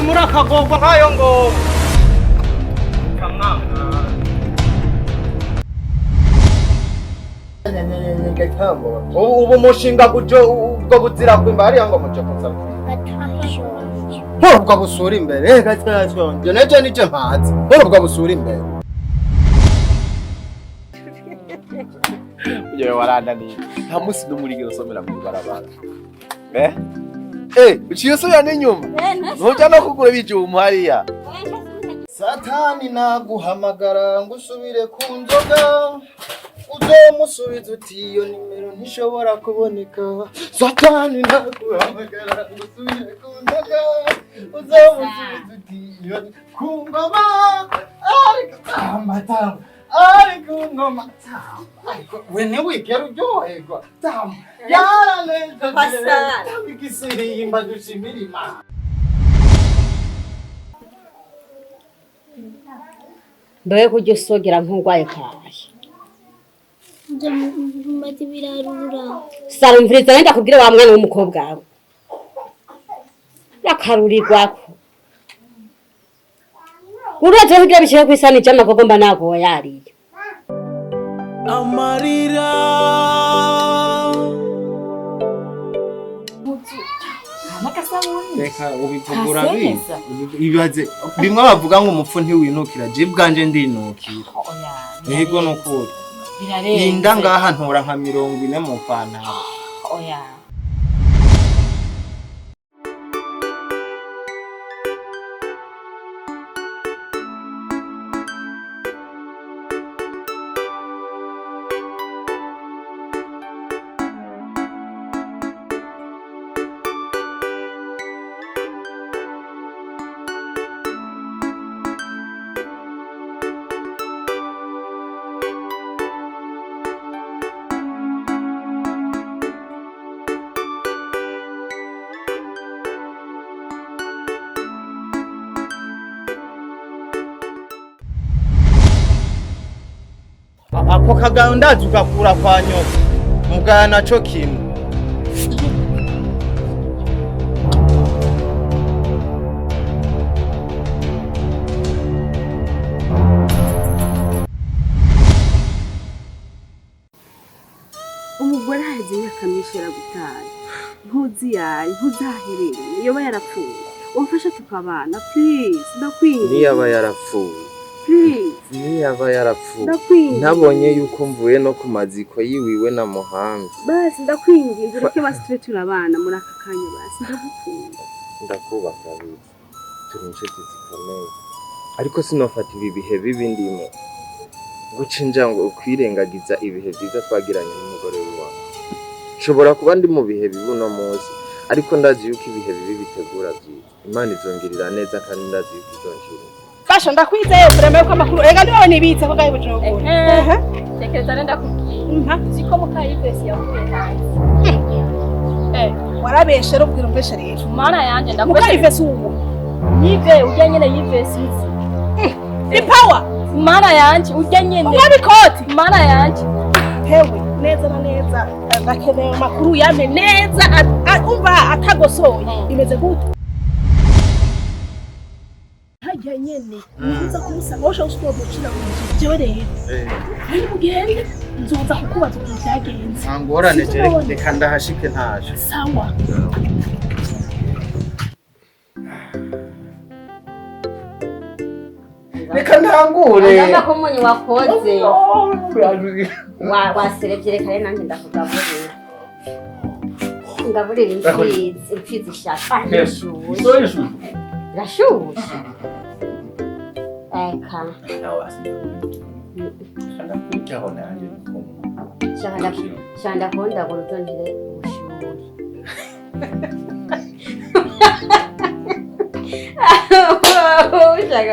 Murakagorwa nkayo ngo kamwanga. Ubu mushinga gujo ubwo buzira kwimba hariya ngo muje kunsaba. Nkora ubwo busura imbere, gatashonje neje nije mpazi. Nkora ubwo busura imbere. Yewe warananiye. Nta munsi n'umwe urigera usomera mw'ibarabara. Eh? Eh, uciye usubira n'inyuma. Ntuja no kugura ibijumbu hariya. Satani naguhamagara ngo usubire ku nzoga, uzomusubiza uti iyo nimero ntishobora kuboneka. Satani naguhamagara ngo usubire ku nzoga, uzomusubiza uti iyo ku ngoma, ariko tamba tamba, ari ku ngoma tamba, ariko we ntiwigera uryoherwa tamba, yaranejeje tamba igisirimba dushimira Imana. Mbewe kurya usogera nk'urwaye kaye. Maze birarura. Sarumviriza wenda kubwira wa mwana w'umukobwa wawe. Yakarurirwako. Uraje kugira bishike kwisani jama mba nago yariye. Amarira. Reka ubivugura bibaze bimwe bavuga ngo umupfu ntiwinukira, je bwanje ndinukira. Yego nukuri. Inda ngaha ntora nka 40 mu pantaro. Oya. Ako kagayo ndazi ugakura kwa nyoko. Mugaya naco kimwe. Umugore aheze imyaka myinshi yaragutaye, ntuzi yayo, ntuzaherereye, yoba yarapfuye. Wamfasha tukabana, please, ndakwinginze. Niyaba yarapfuye. Please. Niyaba yarapfuye. Ndakwinginze. Ntabonye yuko mvuye no ku maziko yiwiwe na muhanga. Basi ndakwinginze, ureke basi tube turabana muri aka kanya, basi ndagukunda. Ndakubaka bizi. Turi inshuti zikomeye. Ariko sinofata ibi bihe bibi ndimo. Guca injango ukwirengagiza ibihe byiza twagiranye n'umugore wawe. Nshobora kuba ndi mu bihe bibi uno munsi, ariko ndazi yuko ibihe bibi bitegura byiza. Imana izongirira neza kandi ndazi yuko izonshira. Fasha ndakwizeye vraiment ko amakuru ega niwe nibitse ko gaye bujumbura. Ehe. Tekereza nenda kubwira. Ziko mukayivesi yavuye hanze. Warabeshe rero ubwira umbeshe rero. Mana yanje ndakubeshe. Mukayivesi ubu. Yive ujya nyene yivesi uzi. Ni power. Mana yanje ujya nyene. Umwabikoti. Mana yanje. Hewe neza na neza ndakeneye amakuru yame neza umva atagosoye. Imeze gute? Hajya nyene nza kumusanga washa usubira gucira mu nzu jewe rero. Ari mugende nzoza kukubaza ukuntu byagenze. Ntangorane je reka ndahashike ntaje. Sawa. Reka ntangure. Ndamba ko umunyu wakoze. Waserevye reka rero nanjye ndakugaburira. Ngaburira imfizi, imfizi ishaka. Irashushe. Irashushe. Eka. Shaka ndakunda kurutondere ubushuhe. Ushaka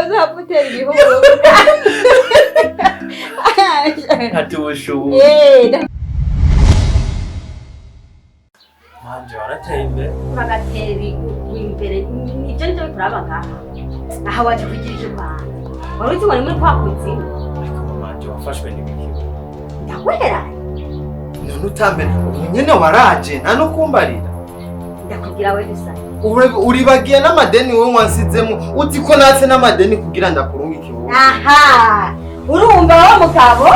uzaputera igihuru. Ati ubushuhe. Manje warateye imbere. Bagatera imbere ibyo nibyo bikuraba ngaha. Aha waje kugira icyo ukora. Wari uzi ngo ni muri kwa kuzimu. Ariko manje wafashwe n'ibiki? Ndakwera. None utambere ubu nyene waraje nta no kumbarira. Ndakubwira we gusa. Uribagiye n'amadeni wowe wansizemo, uzi ko natse n'amadeni kugira ndakurungike wowe. Aha, urumva wa mugabo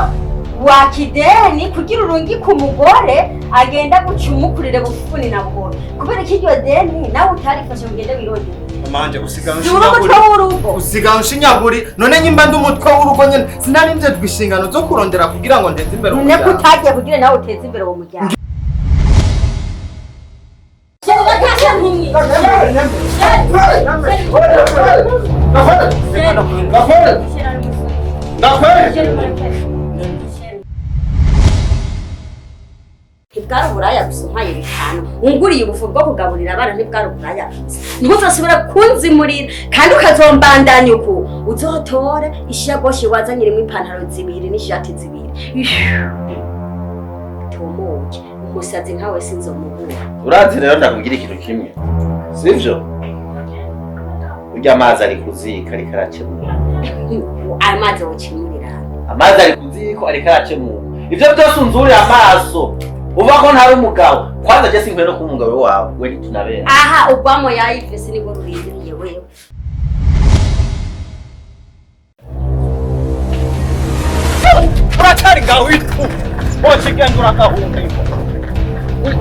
wakideni kugira urungike umugore agenda guca umukurire bufuni na buhoro, kubera ko iryo deni nawe utarifashe ngo ugende wirondere. Manje, usigaye Si uri umutwe w'urugo? Usigaye unshinyaguri. None nyimba ndi umutwe w'urugo nyene, sinari njejwe inshingano zo kurondera kugira ngo ndeze imbere None ko umuryango? utagiye kugira nawe uteze imbere uwo muryango? Ntibwari uburaya gusa umpaye 5 unguriye ubufu bwo kugaburira abana, ntibwari uburaya gusa. Ntuzasubira kunzimurira kandi ukazombandanya uku, uzotore ishagoshi wazanyiremo ipantaro 2 n'ishati 2. Tumuke umusazi nkawe sinzomubura. Urazi rero, ndakubwira ikintu kimwe, sivyo? Urya amazi ari kuzika, ariko arakemura. Amazi wokemurira? Amazi ari kuziko, ariko arakemura. Ivyo byose unzurira amaso uva ko ntari umugabo. Kwanza je sinkwiye no kuba umugabo wawe, we ntitunabera. Aha ugwamo yayivese nibwo rurindiriye wewe. Uracyari ngaho itu wokigenda uragahunga,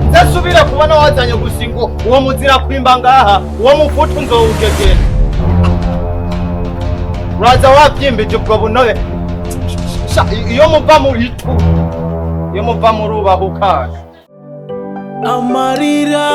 ndasubira kubona wazanye gusa ngo uwo muzira kwimba ngaha, uwo mufutu nzowugegera. Uraza wabyimbije ubwo bunobe. Sha, iyo muva mu itu, iyo muva murubahuka. Amarira.